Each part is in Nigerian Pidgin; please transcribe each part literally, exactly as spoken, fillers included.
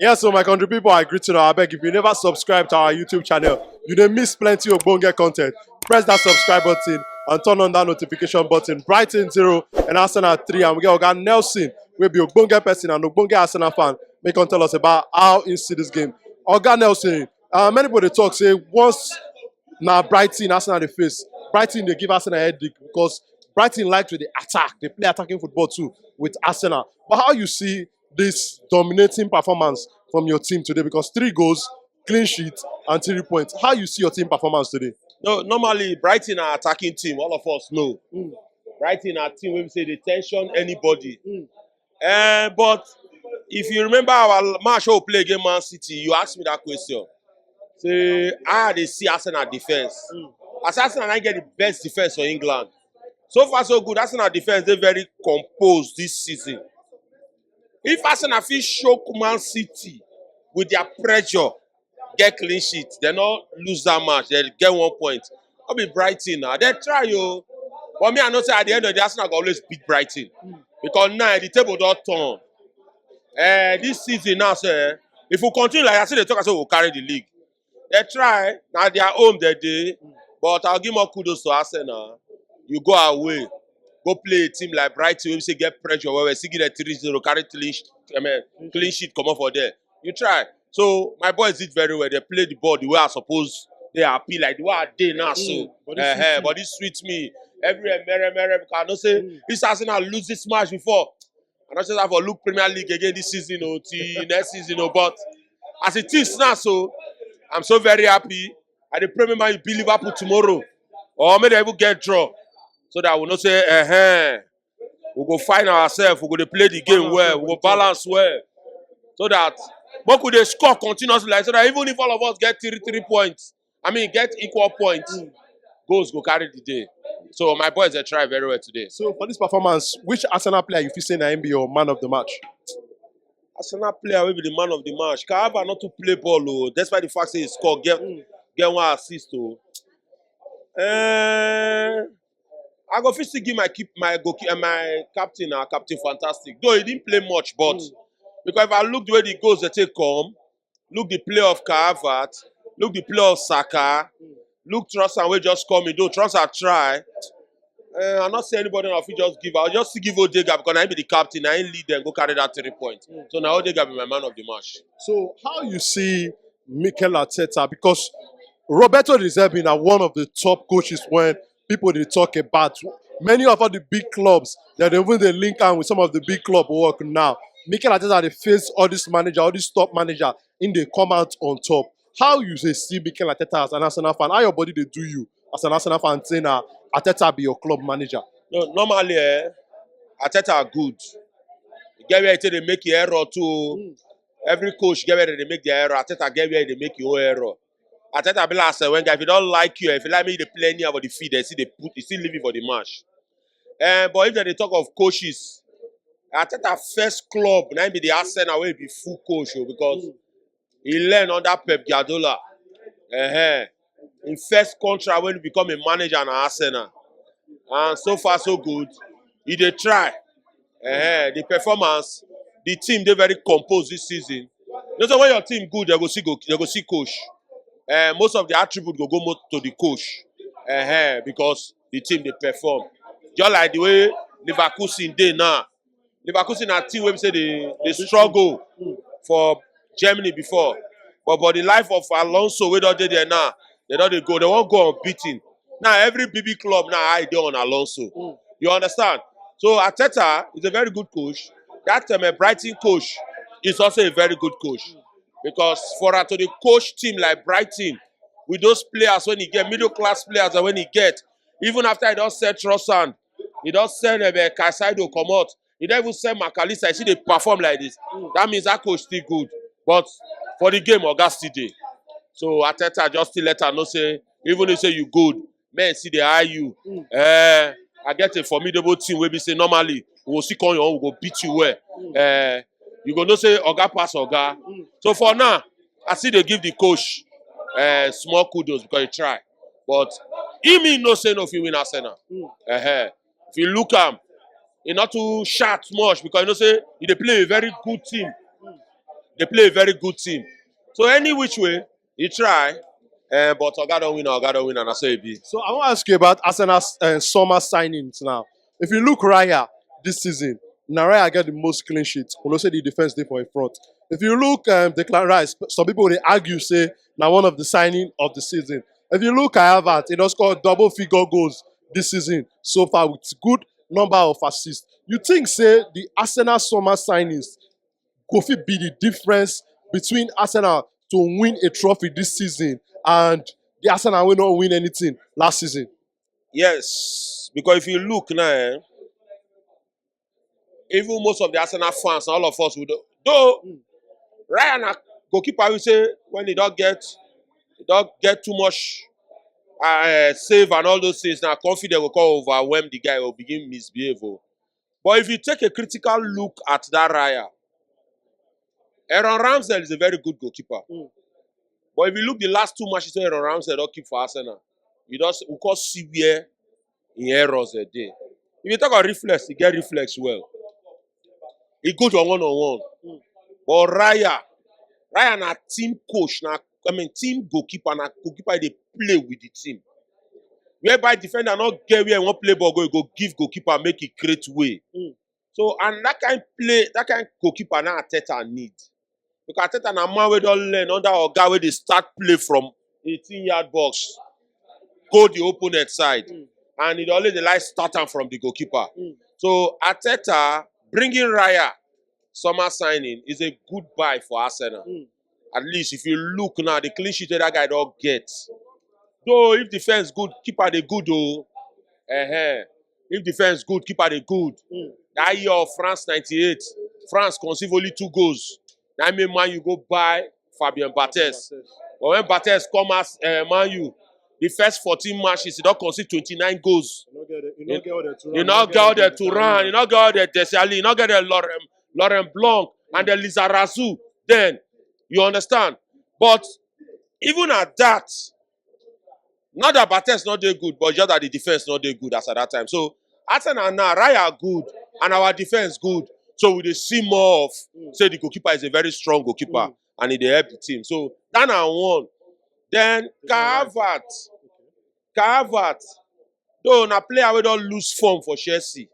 Yes, so my country people, I greet you now. I beg, if you never subscribe to our YouTube channel, you dey miss plenty of bonga content. Press that subscribe button and turn on that notification button. Brighton zero and Arsenal three, and we get Oga Nelson, wey be ogbonge person and ogbonge Arsenal fan. Make him tell us about how he see this game. Oga Nelson, uh, many people dey talk say once na Brighton Arsenal dey face, Brighton dey give Arsenal headache because Brighton like to dey attack, dey play attacking football too with Arsenal. But how you see this dominating performance from your team today? Because three goals, clean sheet, and three points. How you see your team performance today? No, normally Brighton are attacking team. All of us know. Brighton are team wey be say dey tension anybody. Eh, but if you remember our match wey we play against Man City, you ask me that question. Say, how I dey see Arsenal defense? As Arsenal na get the best defense for England. So far so good. Arsenal defense dey very composed this season. If Arsenal fit shock Man City with their pressure, get clean sheet, dem no lose that match, dem get one point. No be Brighton na. Dem try o. But me, I know say at the end of the day, Arsenal go always beat Brighton. Because now the table don turn. Eh, this season now, sir, if we continue like that, I still dey talk, I say we go carry the league. Dem try, na their home dem dey. But I'll give more kudos to Arsenal. You go away, go play a team like Brighton, wey be say get pressure well well, still give dem three zero, carry clean sh-, I mean, clean sheet comot for there. You try. So my boys did very well. Dem play the ball the way I suppose. Dem happy like the way I dey now. So, but this sweet me. Everywhere mere mere, because I know say this Arsenal lose this match before. I no sure if I go look Premier League again this season o, till next season o. But as it is now, so I'm so very happy. I dey pray make Man U beat Liverpool tomorrow, or make dem even get draw, so that we know say, eh, we go find ourselves, we go dey play the game well, we go balance well, so that make we dey score continuously, like, so that even if all of us get three three points, I mean, get equal points, goals go carry the day. So my boys, dem try very well today. So for this performance, which Arsenal player you feel say na him be your man of the match? Arsenal player wey be the man of the match. Kai Havertz no too play ball o, despite the fact say he score, get get one assist o. Eh, I go fit still give my keep my goalkeeper, my captain, our captain Fantastic. Though he didn't play much, but because if I look the way the goals dem take come, look the play of Kai Havertz, look the play of Saka, look Trossard wey just come in. Though Trossard try, uh, I no see anybody I fit just give. I'll just give Odegaard because na him be the captain, na him lead dem go carry that three points. So na Odegaard be my man of the match. So how you see Mikel Arteta? Because Roberto De Zerbi na one of the top coaches when people dey talk about. Many of all the big clubs, dem dey even dey link am with some of the big club work now. Mikel Arteta dey face all this manager, all this top manager, him dey come out on top. How you dey see Mikel Arteta as an Arsenal fan? How your body dey do you as an Arsenal fan say na Arteta be your club manager? No, normally, eh, Arteta good. E get where he take dey make him error too. Every coach get where dem dey make their error. Arteta get where he dey make him own error. Arteta be like Arsene Wenger. If he don't like you, if he like me, he dey play anyhow for the field, dem still dey put, he still leave you for the match. Eh, but if dem dey talk of coaches, Arteta first club na him be the Arsenal wey be full coach o, because he learn under Pep Guardiola. Uh-huh. Him first contract when he become a manager na Arsenal, and so far so good. He dey try. Uh-huh. The performance, the team dey very composed this season. You know, so when your team good, dem go see go, dem go see coach. Uh, most of the attribute go go mo-, to the coach, uh-huh, because the team dey perform. Just like the way Leverkusen dey now. Leverkusen na team wey be say dey dey struggle for Germany before, but but the life of Alonso wey don dey there now, dem don dey go, dem wan go unbeaten. Now every big big club now eye dey on Alonso. You understand? So Arteta is a very good coach. That um, uh, Brighton coach is also a very good coach, because for her to dey coach team like Brighton with those players when he get, middle class players when he get, even after he don sell Trossard, he don sell um, uh, Caicedo comot, he don even sell Mac Allister, he still dey perform like this. That means that coach still good. But for the game, Oga still dey. So Arteta just still let her know say, even if say you good, men still dey eye you. Eh, I get a formidable team wey be say normally we go still come your own, we go beat you well. Eh, you go know say Oga pass Oga. So for now, I still dey give the coach, eh, small kudos because he try. But he, me know say no fit win Arsenal. Eh, if you look am, he not too sharp much because you know say he dey play a very good team. They play a very good team. So any which way, he try. Uh, but Oga don win, Oga don win, and I say e be. So I want to ask you about Arsenal's uh, summer signings now. If you look Raya this season, na Raya get the most clean sheets. We know say the defense dey for in front. If you look um, Declan Rice, some people dey argue say na one of the signing of the season. If you look Kai Havertz, he don score double figure goals this season so far with good number of assists. You think say the Arsenal summer signings go fit be the difference between Arsenal to win a trophy this season and the Arsenal wey no win anything last season? Yes, because if you look now, eh, even most of the Arsenal fans, all of us would, though Raya na goalkeeper, we say when he don't get, he don't get too much uh, save and all those things, now confidence will come overwhelm the guy, will begin misbehave. Oh. But if you take a critical look at that Raya, Aaron Ramsdale is a very good goalkeeper. Mm. But if you look the last two matches Aaron Ramsdale don't keep for Arsenal, you just we can see where in errors a day. If you talk about reflex, he get reflex well. He good on one on one. Mm. But Raya, Raya na team coach, na I mean team goalkeeper, na goalkeeper they play with the team. Whereby defender not get where he want play ball go, go give goalkeeper make it create way. Mm. So and that kind play, that kind goalkeeper now Arteta need. Because Arteta na man wey don learn under oga wey dey start play from eighteen yard box, go the opponent side, mm. And he always dey like start am from the goalkeeper. Mm. So Arteta bringing Raya summer signing is a good buy for Arsenal. Mm. At least if you look now, the clean sheet that guy don't get. Though if defense good, keeper they good oh. Uh-huh. If defense good, keeper they good. Mm. That year of France ninety-eight, France conceive only two goals. That mean Man U go buy Fabien Barthez. But when Barthez come as uh, Man U, the first fourteen matches, he don't concede twenty-nine goals. You know, get all the two. You know, get all the Turan. You know, get all the Dele Alli. You know, get the Laurent, Laurent Blanc and the Lizarazu. Then you understand. But even at that, not that Barthez not dey good, but just that the defense not dey good as at that time. So Arsenal now, Raya good, and our defense good. So we dey see more of say the goalkeeper is a very strong goalkeeper, mm. And he dey help the team. So that na one. Then Kai Havertz, Kai Havertz, though na player wey don lose form for Chelsea.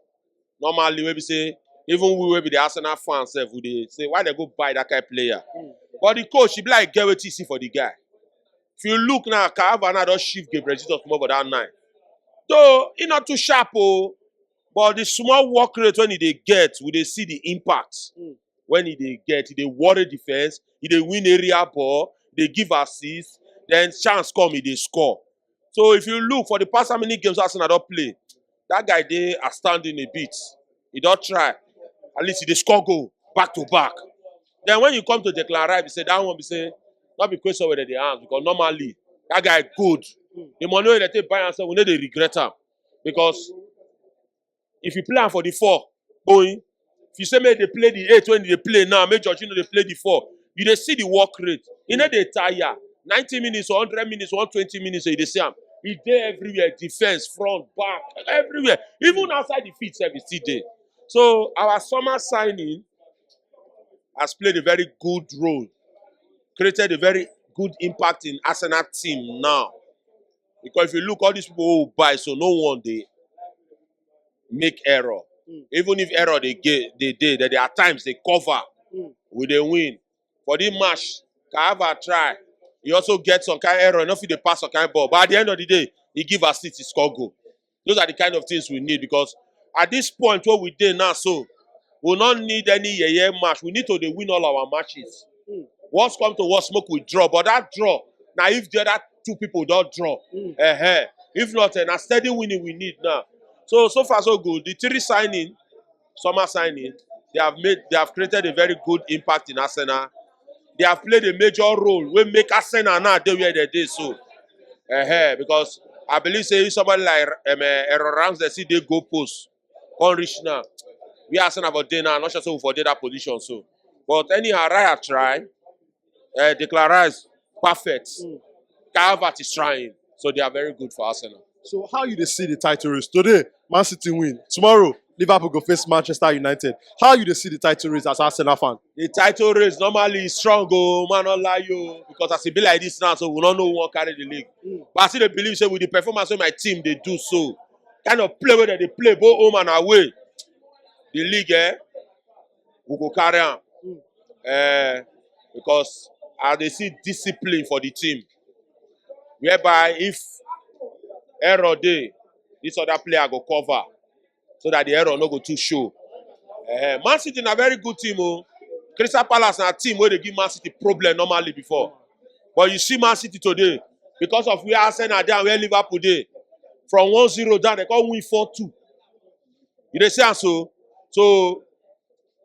Normally, wey be say even we wey be the Arsenal fans sef, we dey say why they go buy that kind of player. Mm. But the coach, he be like get wetin he see for the guy. If you look now, Kai Havertz now don shift Gabriel Jesus comot for that nine. Though he not too sharp oh, but the small work rate when he dey get, we dey see the impact. Mm. When he dey get, he dey worry defense, he dey win area ball, dey give assist, then chance come, he dey score. So if you look for the past how many games Arsenal don play, that guy dey outstanding a bit. He don try. At least he dey score goal back to back. Then when you come to Declan Rice, he say that one be say not be question whether they ask because normally that guy good. The money wey they take buy am sef, we no dey regret am because if you play am for the four, going, if you say make they play the eight when they play now, make Jorginho they play the four. You dey see the work rate. You know they tire. ninety minutes, one hundred minutes, one twenty minutes, you dey see am. He dey everywhere, defense, front, back, everywhere. Even outside the field, sef, he still dey. So our summer signing has played a very good role, created a very good impact in Arsenal team now. Because if you look all these people who buy, so no one dey make error. Mm. Even if error they get, they dey, that they at times they cover, mm. We dey win. For this match, Kai Havertz try. He also get some kind of error, not fit dey pass some kind of ball. But at the end of the day, he give assist, he score goal. Those are the kind of things we need because at this point where we dey now, so we no need any yeye match. We need to dey win all our matches. Mm. Worst come to worst, make we draw. But that draw, now if the other two people don't draw, mm. Eh, eh. If not, eh, na steady winning we need now. So so far so good. The three signing, summer signing, they have made, they have created a very good impact in Arsenal. They have played a major role wey make Arsenal now dey where they dey so. Eh, eh, because I believe say if somebody like um, uh, Aaron Ramsdale see dey goal post, come reach now. We Arsenal for dey now, I'm not sure so we for dey that position so. But anyhow, Raya try, uh, Declan Rice perfect. Mm. Kai Havertz is trying, so they are very good for Arsenal. So how you dey see the title race today? Man City win. Tomorrow, Liverpool go face Manchester United. How you dey see the title race as Arsenal fan? The title race normally is strong, oh, man, not lie you, because as e be like this now, so we don't know who wan carry the league. But I still dey believe say with the performance wey my team dey do so, kind of play wey dem dey play both home and away, the league, eh, we go carry am. Eh, because I dey see discipline for the team, whereby if error dey, this other player go cover so that the error no go too show. Eh, Man City na very good team o. Crystal Palace na team wey dey give Man City problem normally before, but you see Man City today, because of where Arsenal dey and where Liverpool dey, from one zero down, dem come win four two. You dey see am so? So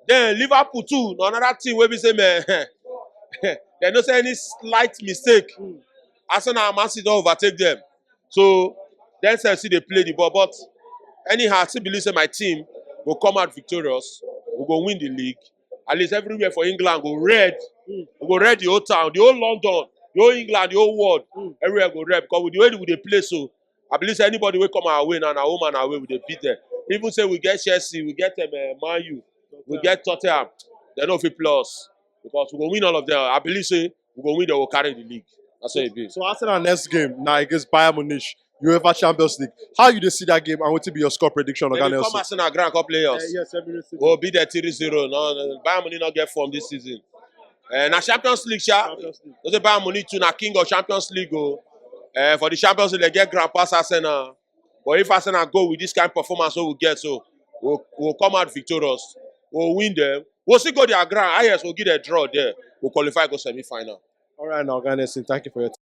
then Liverpool too na another team wey be say, man, dem know say any slight mistake, Arsenal and Man City don overtake dem. So dem sef still dey play the ball, but anyhow, I still believe say my team go come out victorious. We go win the league. At least everywhere for England go red. We go red the whole town, the whole London, the whole England, the whole world. Everywhere go red because with the way we dey play so, I believe say anybody wey come our way now, na home and away we dey beat them. Even say we get Chelsea, we get um, Man U, we get Tottenham, dem no fit play us because we go win all of them. I believe say we go win, dem go carry the league. That's how e be. So Arsenal next game na against Bayern Munich, UEFA Champions League. How you dey see that game and wetin be your score prediction, Dem Oga dey come Nelson? Arsenal ground come play us. Yes, Emirates. We go beat them three zero. No, no, Bayern Munich no get form this season. Uh, na Champions League, sha. Champions League. No say Bayern Munich too na king of Champions League o. Uh, for the Champions League, dem get ground pass Arsenal. But if Arsenal go with this kind of performance wey we get, so we'll, we'll come out victorious. We'll win them. We'll still go their ground. Ah, yes, we'll give them draw there. We'll qualify go semi-final. All right, now, Oga Nelson, thank you for your